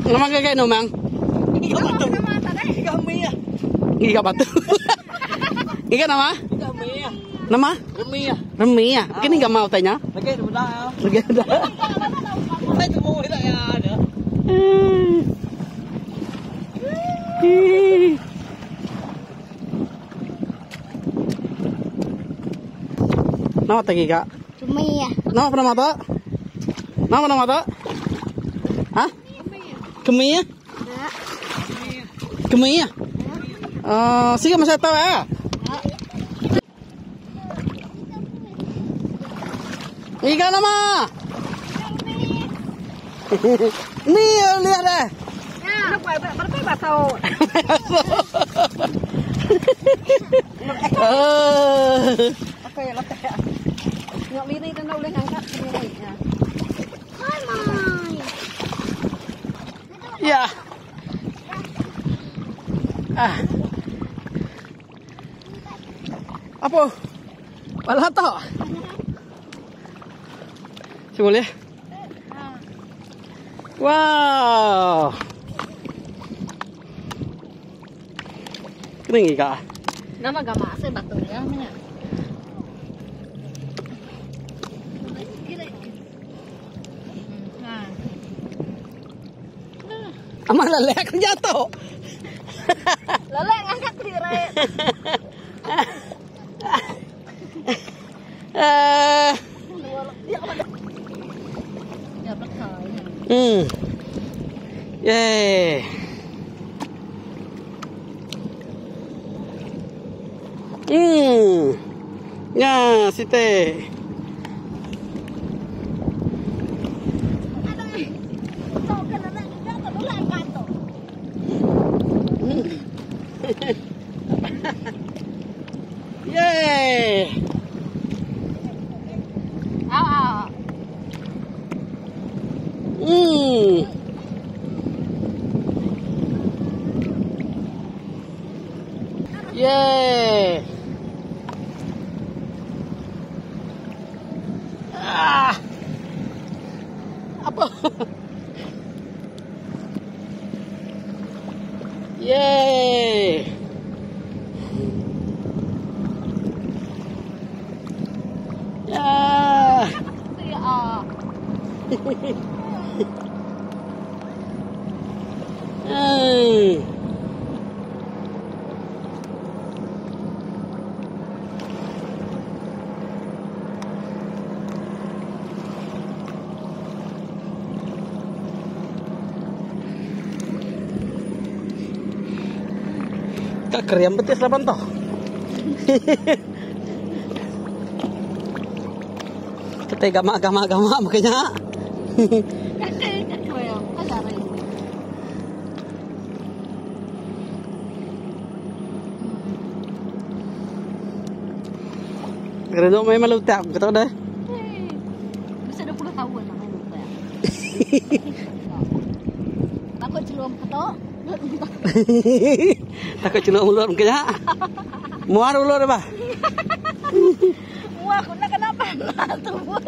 Nama gagai no mang? Ngiga batu. Ngiga nama? Nama? Remi ah. Remi ah. Kini ngiga mau tanya? Lagi dah. Lagi dah. Nama tak giga? Remi ah. Nama apa nama tu? Nama nama tu? Ha? Kemi ah? Kemi ah? Oh, siga masa tahu ah. Ikan nama. Ni lihat deh. Ya. Ah. Apa? Balat tak? Semua boleh? Wow. Kena ngiga. Nama gama asal batu ya, mana? Amal lelek aku jatuh. Lelek ngangkat diri. Yeah. Ya, site. Yeay. Yeay. Ah. Apa? Yeay. Ya. Hey. Tak keriam betis laban toh. Kita gama gama gama makanya. Kerana main malu tak kata dah. Bisa 20 tahun lah main lutak. Takut celum ketok. Takut celum mulut mungkin Muar ular apa? Muar aku nak kenapa?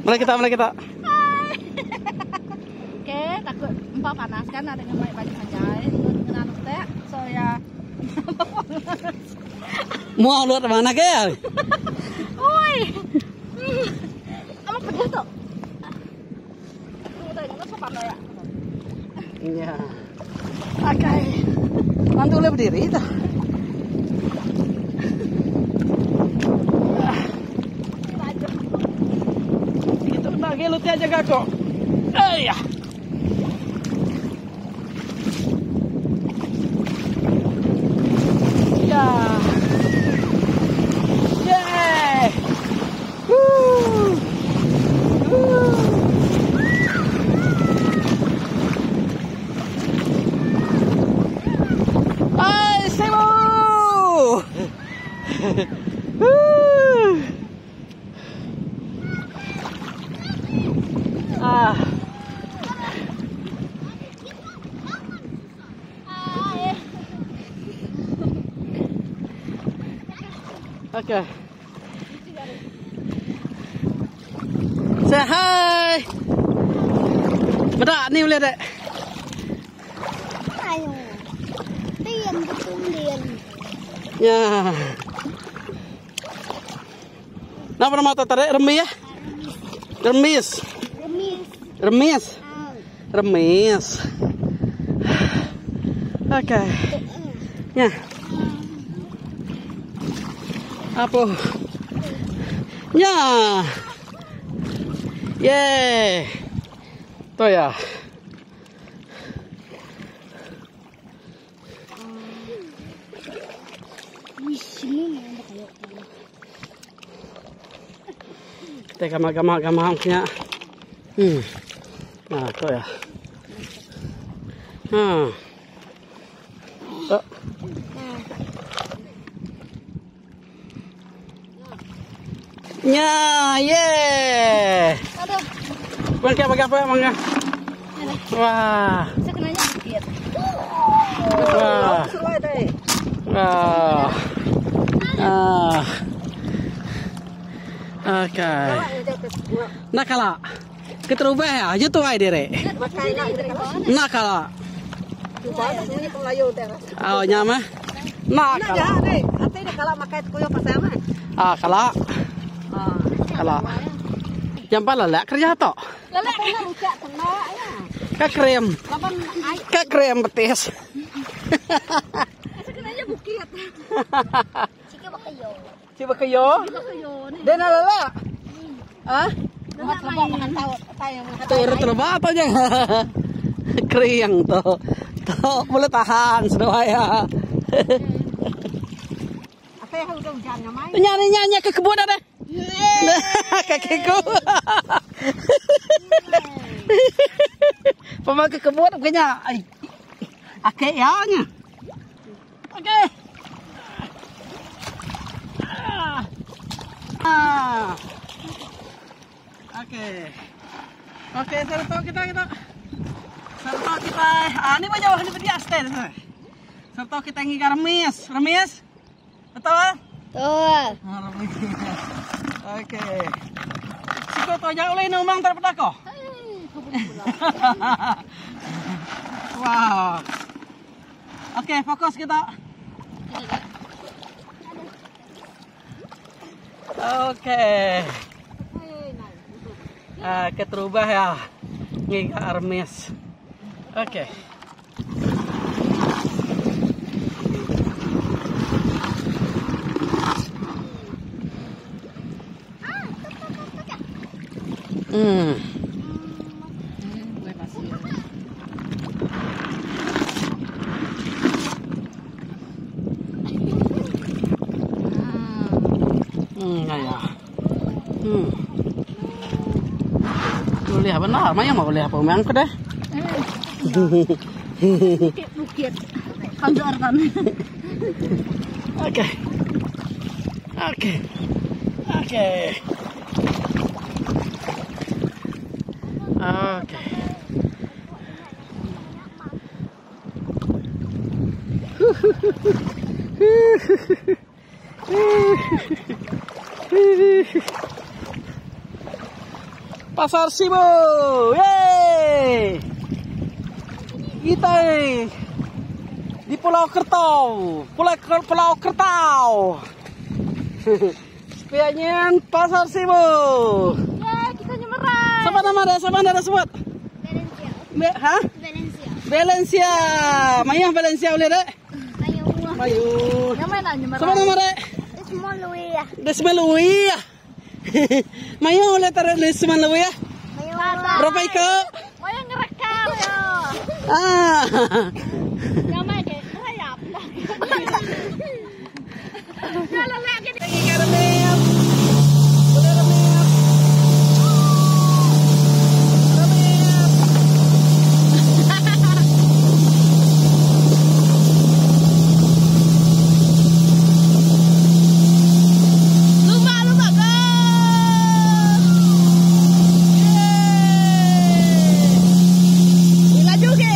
Mari kita, mari kita. Okey, takut empat panas kan ada dengan baik baju panjang. Kena lutak. So ya. Muar ular mana ke? Oi. Apa pedih tu? Ya. Okey. Nanti boleh berdiri dah. Itu bagi lu tiada jaga kok. Ayah. Ya. Yeah. Woo. Woo. Hai, Semu. Woo. Ah. Okay. Say hi. Meda ni ulih dek. Ayo. Dian betul dian. Ya. Nama nama tarik remi ya? Remis. Remis. Remis. Remis. Okay. Ya. Apa? Ya. Yeah. Tu ya. Kita gama gama gama punya. Nah, tu ya. Oh. Nya, yeah. Aduh. Bangga bangga apa bangga? Wah. Saya kenanya dikit. Wah. Wah. Ah. Okey. Nak kala. Keterubah ya, aja tu ai dire. Nak kala. Oh, nyama. Nak kala. Ah, kala. Kala. Jampa lalak kerja tok. Lalak kena rujak kena ya. Ka krem. Ka krem betis. Saya kenanya bukit. Cika bakayo. Cik bakayo. Bakayo ni. Dia nak lalak. Ah? Turut terba apa nya? Kriang tu. Tu boleh tahan seduai ya. Apa yang udah hujan nyamai? Nyanyi nyanyi ke kebun ada. Kakiku. Pemakai ke kebun kena. Ai. Okey ya nya. Okey. Ah. Okey. Okey, serta kita kita. Serta kita. Ah ni macam ni dia stand. Serta kita ngiga remis. Remis? Betul? Betul. Ah, remis. Okey. Siko tanya oleh numang terpedak ko. Wow. Okey, fokus kita. Okey. Ah, keterubah ya. Ngiga remis. Okey. Ya. Boleh apa nak? Maya mau boleh apa? Memang ke dah. Bukit bukit. Kantor kan. Okey. Okey. Okey. Okey. Pasar Sibu. Yeay. Kita di Pulau Kertau. Pulau Kertau. Sepiannya Pasar Sibu. Ya, kita nyemerai. Siapa nama dia? Siapa nama sebut? Valencia. Ha? Valencia. Valencia. Mayah Valencia boleh dek? Ayo. Mayu. Yang mana nyemerai? Siapa nama dek? Semua luya. Desma Luya. Mayu boleh taruh Desma Luya. Ayo. Berapa ikut? Maya ngerekam ya. Ah. Yang mana dek? Ngerayap lah. Jalan lagi. Lumba lumba go. Yeay. Laju ke?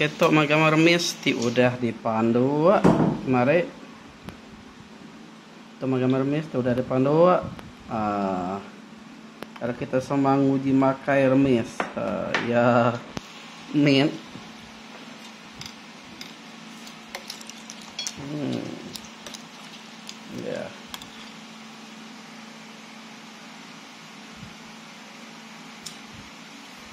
Okey tu meh gambar remis ti udah dipanduk kemari. Tu meh gambar remis ti udah dipanduk aaa ira kita sama nguji makai remis aaa iya mit. Emm.